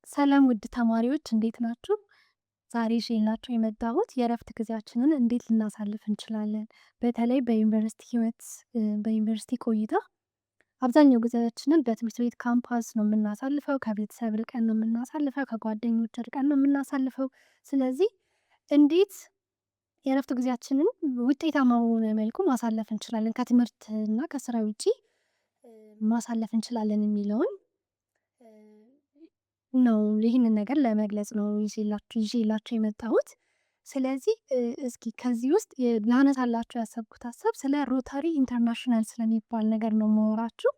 ሰላም ውድ ተማሪዎች፣ እንዴት ናችሁ? ዛሬ ይዤላችሁ የመጣሁት የእረፍት ጊዜያችንን እንዴት ልናሳልፍ እንችላለን። በተለይ በዩኒቨርሲቲ ህይወት፣ በዩኒቨርሲቲ ቆይታ አብዛኛው ጊዜያችንን በትምህርት ቤት ካምፓስ ነው የምናሳልፈው፣ ከቤተሰብ ርቀን ነው የምናሳልፈው፣ ከጓደኞች ርቀን ነው የምናሳልፈው። ስለዚህ እንዴት የእረፍት ጊዜያችንን ውጤታማ በሆነ መልኩ ማሳለፍ እንችላለን፣ ከትምህርት እና ከስራ ውጪ ማሳለፍ እንችላለን የሚለውን ነው፣ ይህንን ነገር ለመግለጽ ነው ይዤላችሁ የመጣሁት። ስለዚህ እስኪ ከዚህ ውስጥ ላነሳላችሁ ያሰብኩት ሀሳብ ስለ Rotary International ስለሚባል ነገር ነው የማወራችሁ።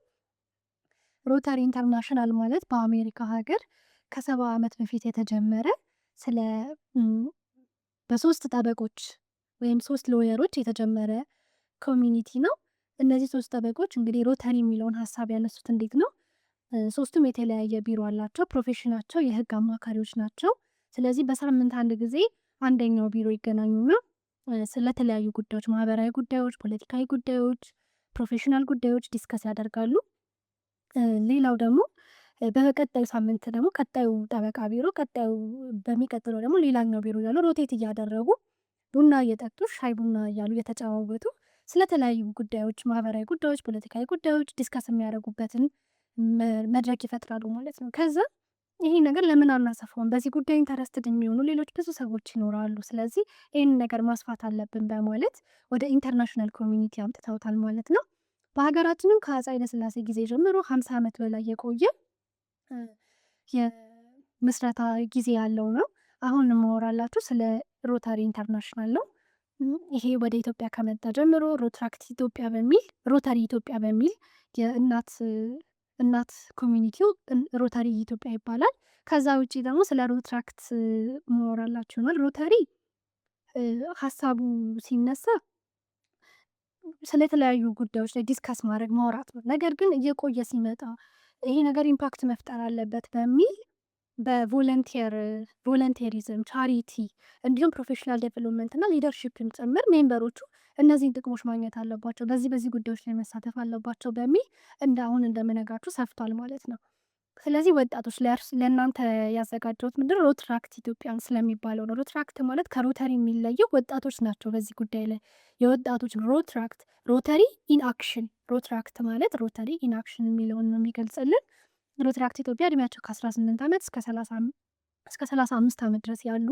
Rotary International ማለት በአሜሪካ ሀገር ከ70 ዓመት በፊት የተጀመረ፣ ስለ በሶስት ጠበቆች ወይም ሶስት lawyer ኦች የተጀመረ community ነው። እነዚህ ሶስት ጠበቆች እንግዲህ Rotary የሚለውን ሀሳብ ያነሱት እንዴት ነው? ሶስቱም የተለያየ ቢሮ አላቸው። Profession ኣቸው የህግ አማካሪዎች ናቸው። ስለዚህ በሳምንት አንድ ጊዜ አንደኛው ቢሮ ይገናኙና ስለተለያዩ ጉዳዮች፣ ማህበራዊ ጉዳዮች፣ ፖለቲካዊ ጉዳዮች፣ professional ጉዳዮች discuss ያደርጋሉ። ሌላው ደግሞ በቀጣዩ ሳምንት ደግሞ ቀጣዩ ጠበቃ ቢሮ፣ ቀጣዩ በሚቀጥለው ደግሞ ሌላኛው ቢሮ እያሉ rotate እያደረጉ፣ ቡና እየጠጡ፣ ሻይ ቡና እያሉ፣ እየተጨዋወቱ ስለተለያዩ ጉዳዮች፣ ማህበራዊ ጉዳዮች፣ ፖለቲካዊ ጉዳዮች discuss የሚያደርጉበትን መድረክ ይፈጥራሉ ማለት ነው። ከዛ ይሄ ነገር ለምን አናሰፋውም? በዚህ ጉዳይ interested የሚሆኑ ሌሎች ብዙ ሰዎች ይኖራሉ። ስለዚህ ይህን ነገር ማስፋት አለብን በማለት ወደ international community አምጥተውታል ማለት ነው። በሀገራችንም ከአፄ ኃይለሥላሴ ጊዜ ጀምሮ 50 ዓመት በላይ የቆየ የምስረታ ጊዜ ያለው ነው። አሁን የማወራላችሁ ስለ Rotary International ነው። ይሄ ወደ ኢትዮጵያ ከመጣ ጀምሮ Rotaract ኢትዮጵያ በሚል፣ Rotary ኢትዮጵያ በሚል፣ የእናት እናት community ው Rotary ኢትዮጵያ ይባላል። ከዛ ውጪ ደግሞ ስለ Rotaract ማወራላችሁ ይሆናል። Rotary ሀሳቡ ሲነሳ ስለተለያዩ ጉዳዮች ላይ discuss ማድረግ፣ ማውራት ነው። ነገር ግን እየቆየ ሲመጣ ይሄ ነገር impact መፍጠር አለበት በሚል በ volunteerism፣ charity እንዲሁም professional development እና leadership ን ጭምር member ኦቹ እነዚህን ጥቅሞች ማግኘት አለባቸው፣ በዚህ በዚህ ጉዳዮች ላይ መሳተፍ አለባቸው በሚል እንደ አሁን እንደምነግራችሁ ሰፍቷል ማለት ነው። ስለዚህ ወጣቶች፣ ለእናንተ ያዘጋጀሁት ምንድን Rotaract ኢትዮጵያን ስለሚባለው ነው። Rotaract ማለት ከ Rotary የሚለየው ወጣቶች ናቸው። በዚህ ጉዳይ ላይ የወጣቶች Rotaract፣ Rotary in action፣ Rotaract ማለት Rotary in action የሚለውን ነው የሚገልጽልን። Rotaract ኢትዮጵያ እድሜያቸው ከ18 ዓመት እስከ 35 ዓመት ድረስ ያሉ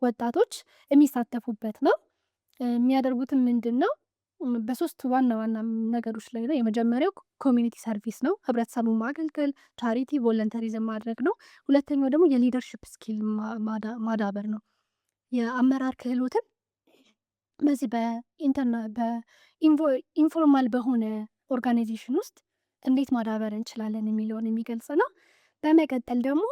ወጣቶች የሚሳተፉበት ነው። የሚያደርጉትም ምንድን ነው? በሶስት ዋና ዋና ነገሮች ላይ ነው። የመጀመሪያው community service ነው፣ ህብረተሰቡን ማገልገል፣ charity፣ volunteerism ማድረግ ነው። ሁለተኛው ደግሞ የ leadership skill ማዳበር ነው። የአመራር ክህሎትን በዚህ በ informal በሆነ organization ውስጥ እንዴት ማዳበር እንችላለን የሚለውን የሚገልጽ ነው። በመቀጠል ደግሞ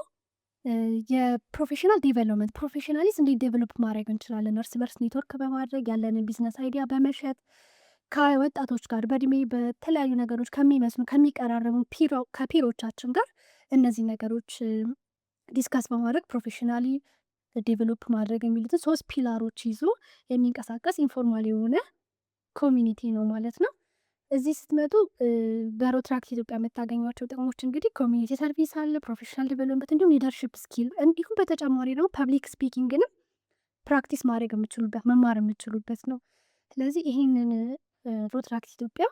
የ professional development፣ professionally እንዴት develop ማድረግ እንችላለን፣ እርስ በርስ ኔትወርክ በማድረግ፣ ያለንን business idea በመሸጥ፣ ከወጣቶች ጋር በእድሜ በተለያዩ ነገሮች ከሚመስሉ፣ ከሚቀራረቡ ከ peer ኦቻችን ጋር እነዚህ ነገሮች discuss በማድረግ professionally develop ማድረግ የሚሉትን ሶስት pillar ኦች ይዞ የሚንቀሳቀስ informal የሆነ community ነው ማለት ነው። እዚህ ስትመጡ በ Rotaract ኢትዮጵያ የምታገኟቸው ጥቅሞች እንግዲህ community service አለ፣ professional development እንዲሁም leadership skill፣ እንዲሁም በተጨማሪ ደግሞ public speaking ንም practice ማድረግ የምችሉበት፣ መማር የምችሉበት ነው። ስለዚህ ይህንን Rotaract ኢትዮጵያ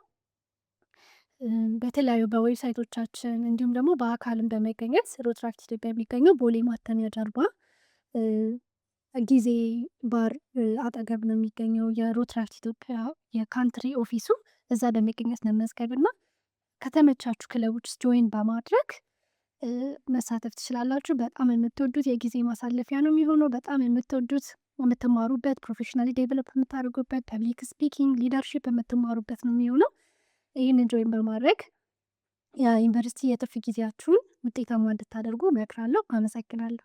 በተለያዩ በ website ኦቻችን እንዲሁም ደግሞ በአካልም በመገኘት፣ Rotaract ኢትዮጵያ የሚገኘው ቦሌ ማተሚያ ጀርባ ጊዜ ባር አጠገብ ነው የሚገኘው የ Rotaract ኢትዮጵያ የ country office ኡ። እዛ በመገኘት መመዝገብ እና ከተመቻችሁ ክለቦች ውስጥ join በማድረግ መሳተፍ ትችላላችሁ። በጣም የምትወዱት የጊዜ ማሳለፊያ ነው የሚሆነው። በጣም የምትወዱት፣ የምትማሩበት፣ professionally develop የምታደርጉበት፣ public speaking፣ leadership የምትማሩበት ነው የሚሆነው። ይህንን join በማድረግ የዩኒቨርሲቲ የትርፍ ጊዜያችሁን ውጤታማ እንድታደርጉ እመክራለሁ። አመሰግናለሁ።